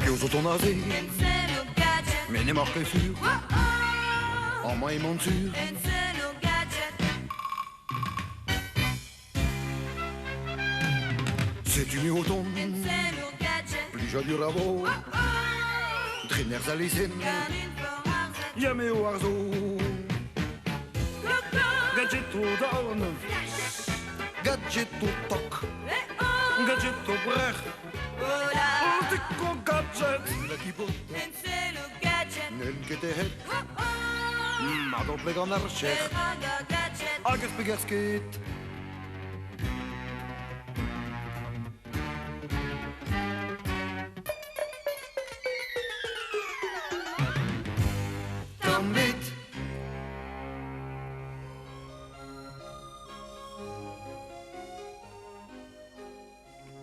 Piv zo ton aze Me n'emaoc'h ket sur Amañ emaon sur Setu me o tont Plijadur a vo Dre nerzh al lezenn Ya me o arzo Gadget o dorn Gadget o tok Gadget o brec'h O gadget N'en ket eret Mar d'an pleg an archer Hag ez pegerz ket Tammit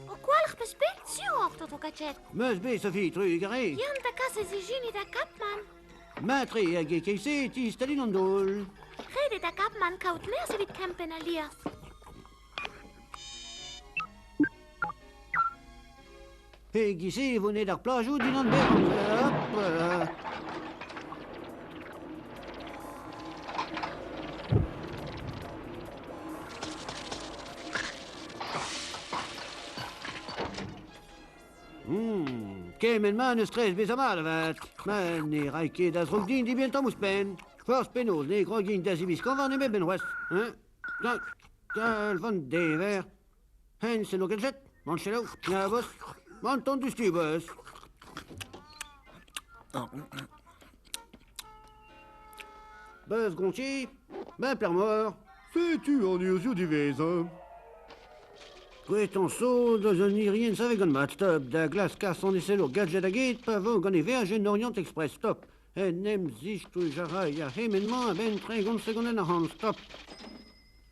O kwalc'h peus bet sur tonton Gadget. Meus bet, Sophie, trugarez. Yann da kas e zijuni da Kapman. Matre hag e keit-se e ti Staline an daol. Ret eo da Gapman kaout nerzh evit kempenn al liorzh. E-giz-se e vo net ar plajoù dindan berr amzer. Kement-mañ n'eus stress bezañ mat avat. Ma ne ray ket a zroug din dibien tamm ouzhpenn. Forzh penaos ne grogin da ziviskañ nemet benn c'hoazh. Hein? Galv an dever. Hennezh n'o ket jet. Mont selaou, na bos. Mont ton du bos. Beuz gonti, ben permor. Setu an urzhioù diwezhañ. Gouetan zo deus un irienn savet gant mat stop da glask kas an esellour gadget a-get pa vo gant e veaj en Orient Express stop. En em zistruj a ray ar c'hement-mañ a-benn 30 segondenn ac'hann stop.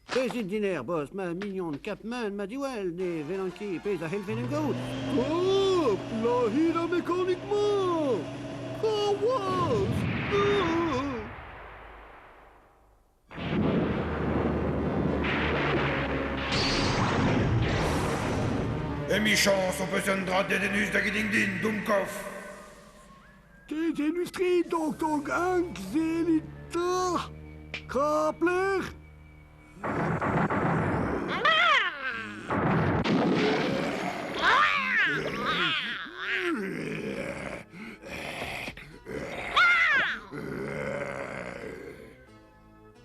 Bezit diner, boss, ma mignon Capman, ma diwall, ne welan ket pezh a c'hellfen em gaout. Stop! Lârit ar mekanik-mañ! Awas! Emichañs ho peus un dra dedennus da ginnig din, Doumkoff. Dedennus-tre, doktor Gank, sellit 'ta! Krapler!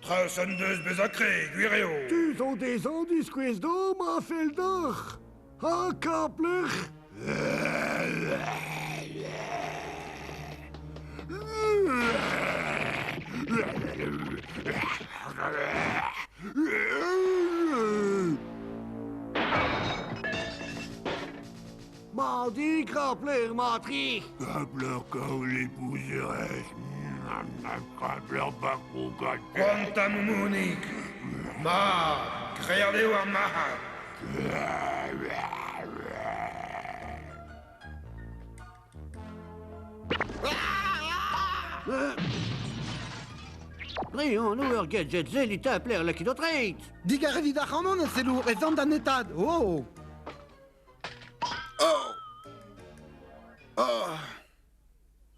Treuz en deus bezañ kre, gwir eo. Tu zo dezhañ diskouez deomp ma fell deoc'h. Ha kapler. Mardi krapler matri. Krapler kaoulé-pouserez. Krapler bakrougad. Quanta moumounig. Ma, graet eo ar marc'had. Dre an ur gadget zelita pler lakit ho treid. Digarezit ac'hanon, sellour, ez an da netaat. Oh! Oh! Oh!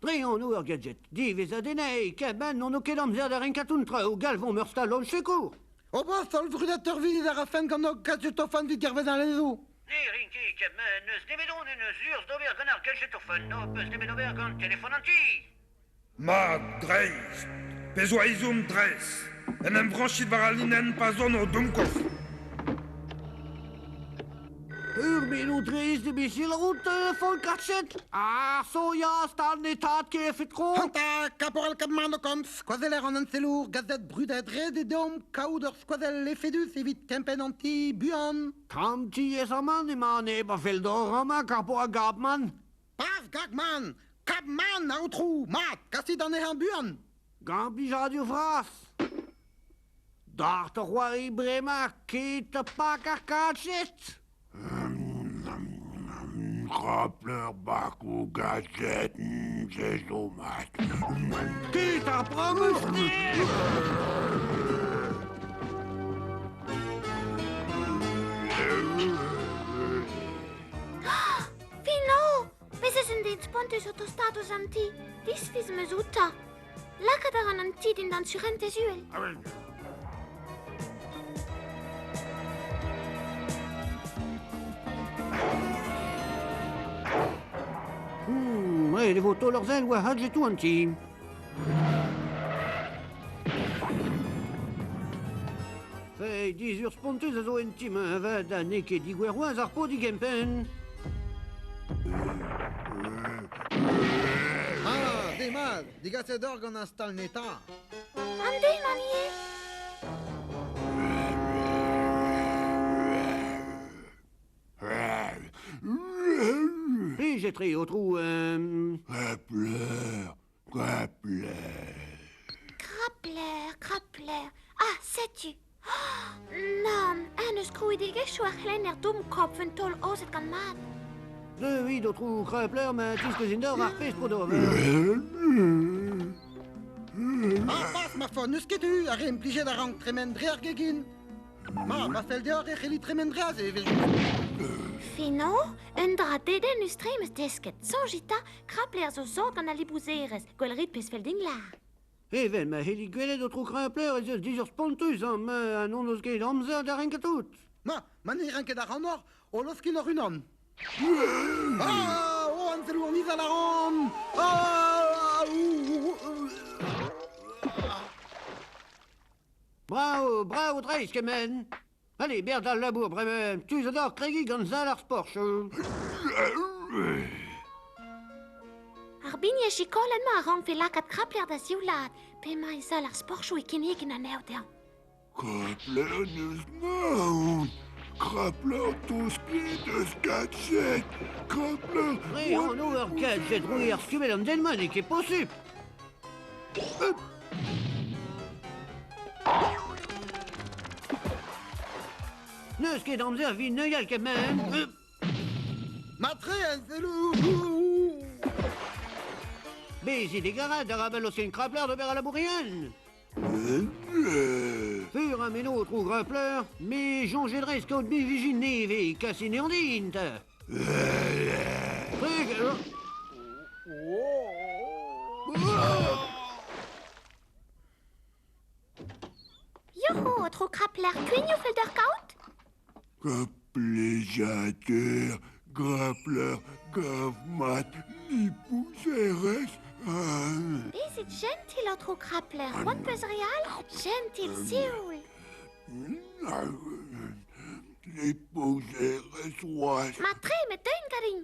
Dre anv ur gadget diwezhadennañ kement n'on ket amzer da renkañ traoù galvomp ur stal hon sekour. Ober taol vrudateur evit a rafen gant ur gadgetofon evit gervel anezho. Ne rin ket kement n'eus nemedon en eus urzh d'ober gant ar gadgetofon n'ho peus nemet ober gant telefon an ti. Mat, dreist! Pezh oa ezhomm dres! En em vrañchit war al linenn pa sono Domkof. Ur menoù-dreist eo bet selaou telefon kachet. Ah, soya, stal netat kefet tro. Hanta, kaporal Kapman o komz, skoazeller an ensellour, gazet brudet ret eo deomp kaout ur skoazell efedus evit kempenn an ti buan. Tamm tiez amañ emañ an neb a fell d'or amañ, kaporal Gapman. Paz Gagman! Kapman, aotrou! Mat, kasit anezhañ buan! Gant plijadur vras. D'ar c'hoari bremañ ket ha pak ar kachet. Krapler bakou gadget, se zo mat. Ket ar bramus! Fino! Bez eus un den spontus o tostaat ouzh an ti. Disfiz 'm eus outañ. Lakaat a ran an ti dindan surentez uhel. Ret e vo taol ur sell war gadgetoù an ti. Feiz, dizurzh spontus a zo en ti-mañ avat ha n'eo ket digouer c'hoazh ar paotr digempenn. Ah, demat, degaset oc'h gant ar stal neta. An den-mañ ivez. Plijet-tre, aotrou. Krapler, krapler. Krapler, krapler. Ah, setu. Oh, nann, en eus krouidigezhioù ar c'helenner Dummkopf un taol aozet gant mat. Deuit, aotrou Krapler, ma tiskouezin deoc'h ar pezh po d'ober. Ah, pas, ma foi, n'eus ket tu, ar re implijet a rank tremen dre ar gegin. Ma, ma fell deoc'h e c'hellit tremen dre aze evel-just. Fino, un dra dedennus-tre 'm eus desket. Soñjit 'ta, krapler zo sot gant al libouzerezh. Gwell rit pezh fell din lâr. Evel ma c'hellit gwelet, aotrou Krapler, ez eus dizurzh spontus amañ ha n'hon eus ket amzer da renkañ tout. Ma, ma ne ran ket ac'hanoc'h, o loskin hoc'h-unan. Ah, oh, an selloù an izel a ran. Ah, ouh, ouh, Brav, brav dreist kement! Allez, bec'h d'al labour bremañ, tu zo deoc'h kregiñ gant sal ar sporchoù. Ar bignez chikolenn-mañ a rankfe lakaat krapler da sioulaat, p'emañ e sal ar sporchoù e kinnigin anezho dezhañ. Krapler n'eus naon! Krapler tost eus gadget! Krapler... Dre anv ur gadget roue ar skubell an den-mañ n'eo ket posupl! N'eus ket amzer evit neuial kement. Matre un selloù! Bezit egarat arabat laosk krapler d'ober al labourien. Fur ha meno, aotrou Grapler, me soñje dreist kaout binviji nevez, kasit anezhañ din 'ta. Yoho, aotrou Krapler, kuignoù fell deoc'h kaout? Plijadur, Grapler, gav-mat, lipouzerezh. Bezit jentil, aotrou Krapler, c'hoant peus re all? Jentil, sioul. Lipouzerezh oas. Matre, met deuin ganin.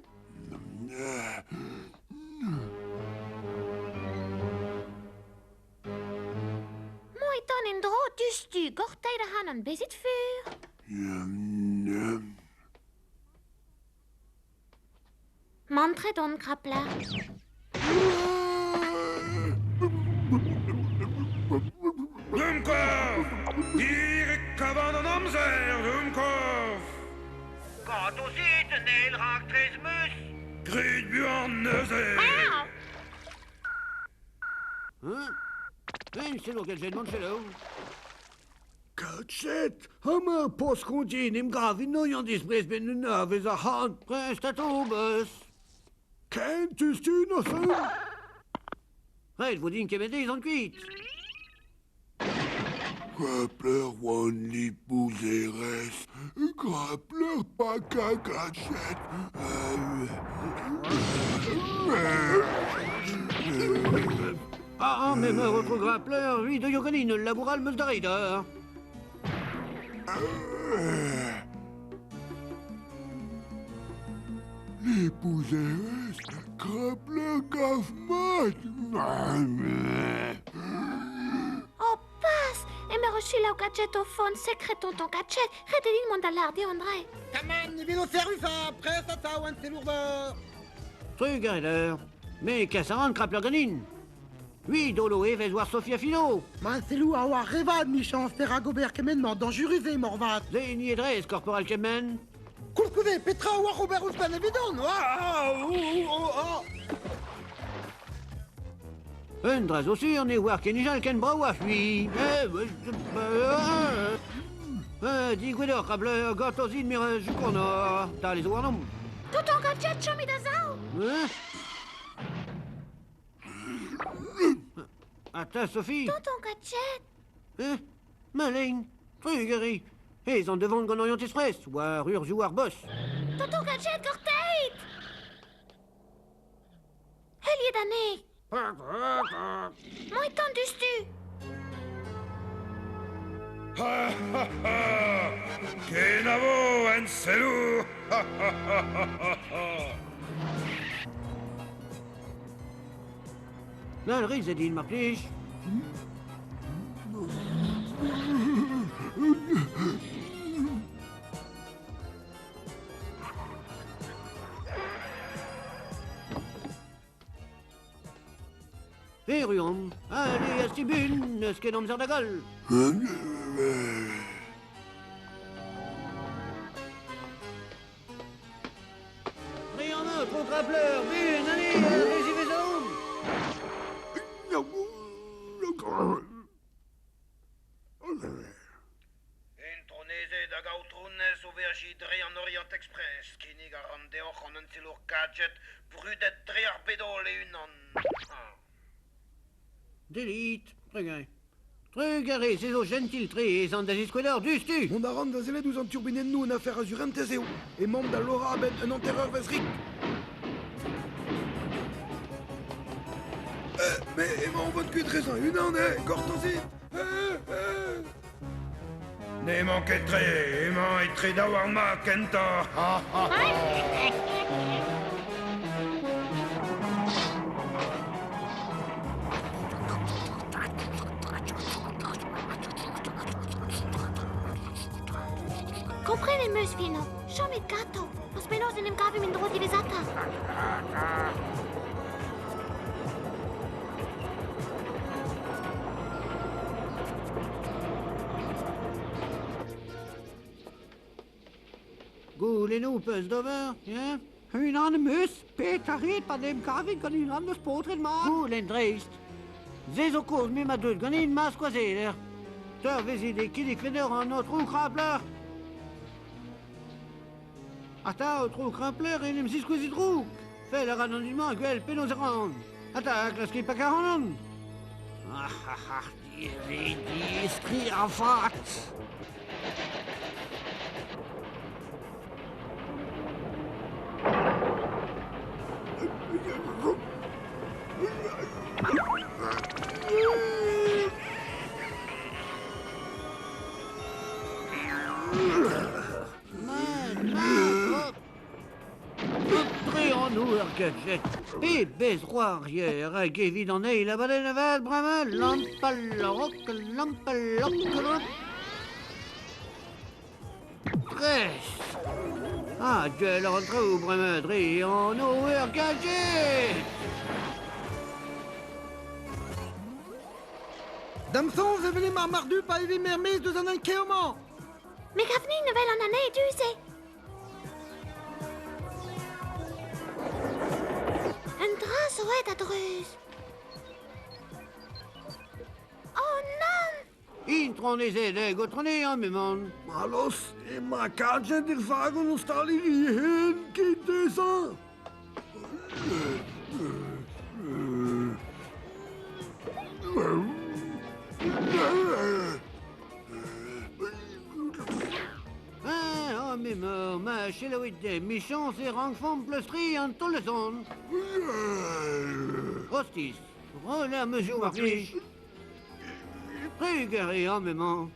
Moit on en-dro diouzhtu, gorteit ac'hanon, bezit fur. Mantret on, Krapler. Dummkopf! Direk kavan an amzer, Dummkopf! Gant un eil raktres 'meus. Grit buan neuze! Hein? Hein, gadget mont selaou. Gadget! Amañ post-kontin em gavin noiañ disprez benn un eurvezh ac'hann. Prest atao, boss. Kentus tu neuze! Ret vo din kemet dezhañ kuit. Grapler oan lipouzerezh, grapler pakañ gadget. Ah, ah, me meur aotrou Grapler, ui deuio ganin ul labour all 'meus da reiñ deoc'h. Lipouzerezh, grapler gav-mat. Oh, pas! Emaer o selaou gadgetofon sekred tonton Gadget. Ret eo din mont da lâr dezhañ an dra. Kaman, evit ho servij ha prest atav an sellour d'or. Trugarez. Me kas a ran krapler ganin. Ui, dolo evezh war Sofia Fino. Ma selloù a oa re vat, michañs, perak ober kement-mañ dañjurus eo, moarvat. Den edrez, korporal Kement. Koulskoude, petra a oar ober ouzhpenn evidon? Un dra zo sur, ne oar ket nijal ken brav ha c'hwi. Digouezet oc'h a-bleur, gortozit me jukonor, dale zo warnomp. Tonton Gadget, chomit a-sav! Ata, Sophie. Tonton Gadget. Eh, Malin, trugarez. Ez an devant gant Orient Express, war urzhioù ar boss. Tonton Gadget, gorteit! Heuliet anezhi. Mañ tan dustu. Ha ha ha! Kenavo, ensellour! Ha ha ha ha ha! N'hall ret din, mar plij. Erru on. Allez, a-stibun, n'eus ket amzer da goll. Dre an aotrou Trapleur, buan, allez, re ziwezhañ. Intronezed hag aotrounez o veajiñ dre an Orient Express, kinnig a ran deoc'h an ensellour Gadget brudet dre ar bed-holl e-unan. Delete, trugarez. Trugarez, ez zo jentil-tre ez an da ziskouez diouzhtu. Mont a ran da sellet ouzh an turbinennoù en afer a surentez eo. Emaomp da lorañ a-benn un hanter-eurvezh rik. Mais emañ o vont kuit drezañ unan, eh, gortozit. N'emañ ket tre, emañ etre daouarn ma kentañ. Ha, ha, ha. Kompren em eus, Fino. Chomit ganto. Eus penaos en em gavimp en-dro diwezhatañ. Goulennoù peus d'ober, hein? Unan am eus, petra rit pa 'n em gavit gant unan eus paotred mat? Goulenn dreist. Se zo kaoz m'emañ deuet ganin ma skoazeller. Teurvezit e kinnig deoc'h an aotrou Krapler. Ata, aotrou Krapler, en em ziskouezit drouk. Fell a ra d'an dud-mañ gwell penaos e ran. Ata, klaskit pakañ ac'hanon. Ah, ah, ah, diaes avat. Dre an ur gadget. Pebezh c'hoarier hag evit an eil abadenn avat bremañ lampalok, lampalok. Tres. Ah, gwell an traoù bremañ dre an ur gadget. Da'm soñj e vele mar mardu pa evimp er-maez deus an hent-kêr-mañ. Me gav din evel an anezhe du-se. Un dra zo aet a-dreuz. Oh nann! Intronezed eo aotrone emaon. Mallozh, emañ Gadget er vagon o staliñ e hen ket dezhañ. Ah, oh, m'emañ, ma selaouit, emichañs e rankfomp pleustriñ an taol-son. Hostis, roll ar meuzioù war plij. Trugarez, oh, m'emañ.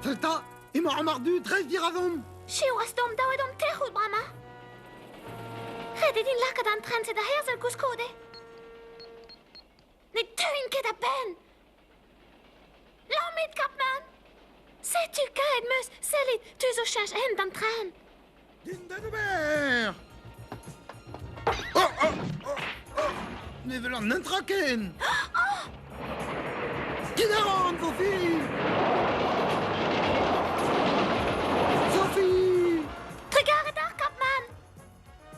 Sell 'ta, emañ an mardu dreist dirazomp. Siwazh deomp davet omp tec'hout bremañ. Ret eo din lakaat an tren-se da herzel koulskoude. Ne deuin ket a-benn. Lammit, Kapman! Setu kaet 'm eus, sellit, tu zo cheñch hent d'an tren. Din da ober! Oh, oh, oh, oh! Ne welan netra ken! Ket a ran, Sophie! Sophie! Trugarez deoc'h, Kapman!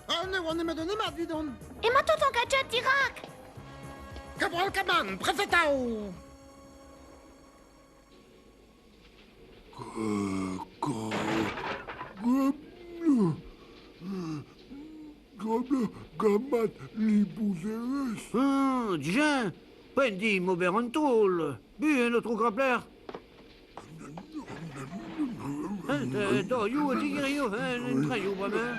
Ah, ne oa nemet un emad 'vidon. Emañ tonton Gadget dirak! Kabral Kapman, prefetao! Gamat lipouzerezh. Ah, dija, poent dimp ober an taol. Buan, aotrou Grapler. Dorioù a zigerio en traioù bremañ.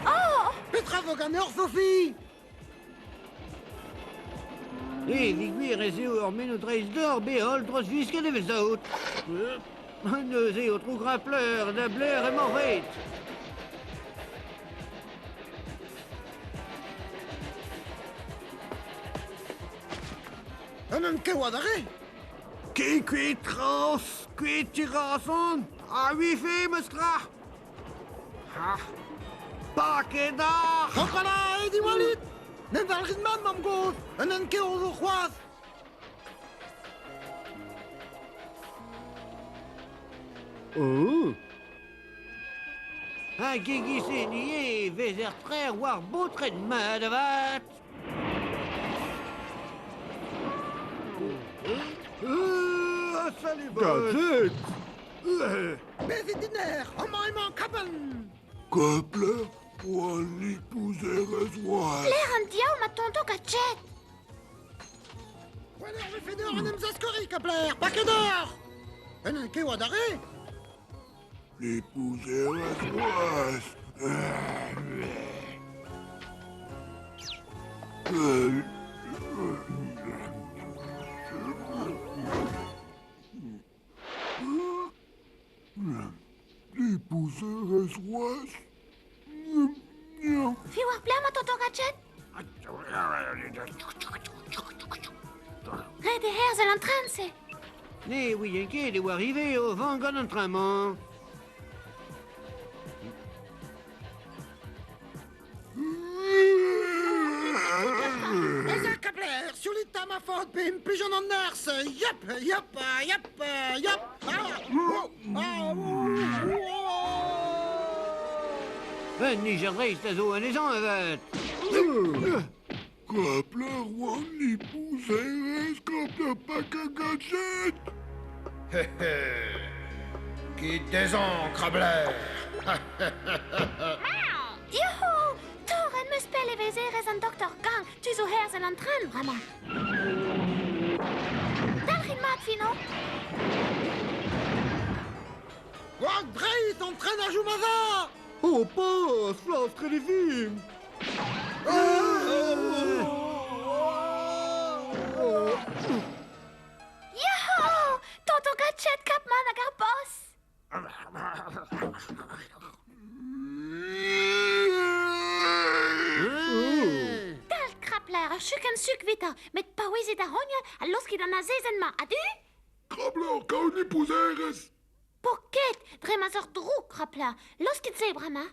Oh! Petra vo ganeoc'h, Sophie? Evit gwir ez eo ur meno dreistdor bet holl dreuzwisket evel saout. Neuze, aotrou Grapler, da blec'h emañ ret? Un ankev adarre? Ket kuit tras, kuit tirason, a wifi meus tra. Ha, paket ar! Hopala, e diwallit! Ne dalc'hit mat, mamm-gozh! Un ankev zo c'hoazh! Oh! Hag e-giz-se ivez e vezer trec'h war baotred mat avat! Salut Gadget! Bezit dinec'h, amañ emañ Kaban! Kapler oa lipouzerezh oa. Lec'h an diaoul ma tonton Gadget! Gwelloc'h e vefe deoc'h en em zaskoriñ, Kapler, paket oc'h! Un ankev adarre? Lipouzerezh oas. Lipouzerezh oas. Fi war plec'h ma tonton Gadget? Ret eo herzel an tren-se. Ne ouien ket e oa ivez o vont gant an train-mañ. Ez a Kapler, sioulita ma faot pe implijan an nerzh. Yep, yep, yep, yep. Ah, oh, ah, oh, oh. Un nijer-dreist a zo anezhañ avat. Kapler oa lipouzerezh Kapler paket gadget! Ket dezhañ, Krabler! Youhou! Torret 'm eus pell evezherez an doktor Gang. Tu zo herzel an tren bremañ. Dalc'hit mat, Fino. War dreist an tren a chom a-za! Oh, pas, flastret e vimp! Youhou! Tonton Gadget, Kapman hag ar boss! Dal, krapler, ur chukenn suk 'vitañ, met paouezit ar c'hognal ha laoskit an azezenn-mañ, a-du? Krabler, kaout lipouzerezh! Po ket, dre ma'z oc'h drouk, krapler, laoskit se bremañ.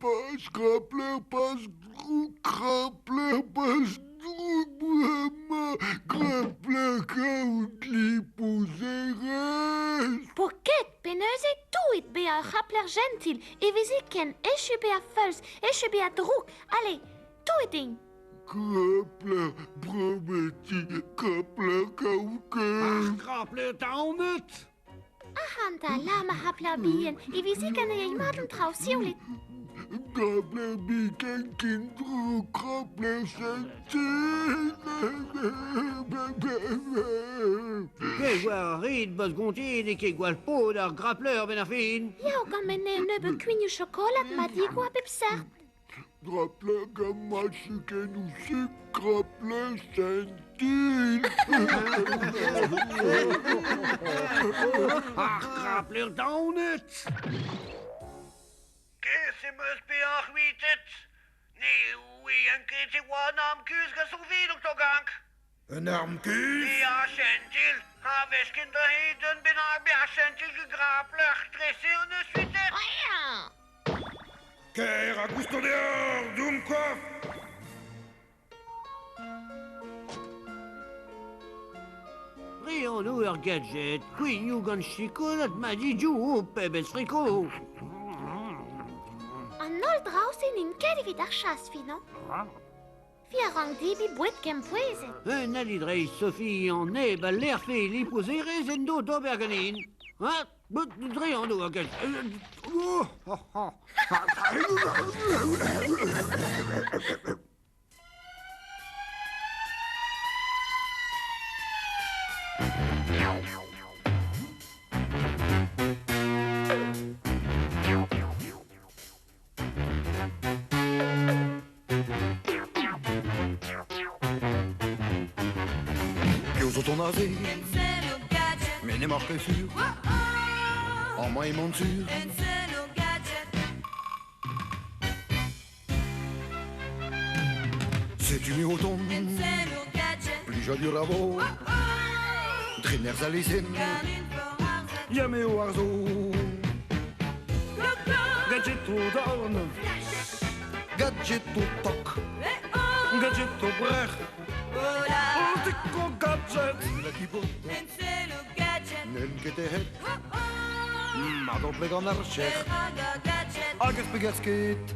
Pas krapler, pas drouk, krapler, pas drouk bremañ, krapler, kaout lipouzerezh! Po ket, pe neuze touit bezañ ur c'hrapler jentil, e vezi ken echu bezañ feuls, echu bezañ drouk. Allez, touit din. Krapler, brometi, krapler, kaout ket! Ar krapler daonet! Ac'hanta, la ma c'hrapler bihan, e vezi ken e yay mat an traoù, sioulit. Krapler biken ken drouk, krapler sentin! Ket war rit bas gontin e ket gwall paotr ar grapleur benn ar fin. Yao gant me nebeut kuignoù chokolad ma digoa bep seurt. Krapler gant ma chukennoù suk, krapler sentin! Ar krapler daonet! Kes em eus bezañ c'hwitet. Ne ouien ket e oa an arm kuzh gant Sophie, doktor Gank. Un arm kuzh? Ya, sentil. A vez ket da un bennak bezañ sentil grapler. Trese an eus c'hwitet. Ker a gousto deoc'h, Dummkopf! Re anv ur gadget, kouignoù gant chikolad madidioù, oh, pebezh friko! An holl draoù-se n'int ket evit ar chas, finañ. Fi a rank debriñ boued kempouezet. Un ali dreist, Sophie, an neb a lerfe e lipouzerezh en do d'ober ganin. Ha, dre anv ur gadget. Oh, oh, oh. Piv zo ton aze? Me n'emaoc'h ket sur. Amañ emaon sur. Setu me o tont. Plijadur a vo. Dre nerzh al lezenn. Ya me eo ar zo. Gadget o dorn. Gadget o tok. Gadget o brec'h. Tik o gadget. N'en ket eret. Mar d'o pleg an archer. Hag ez pegerz ket.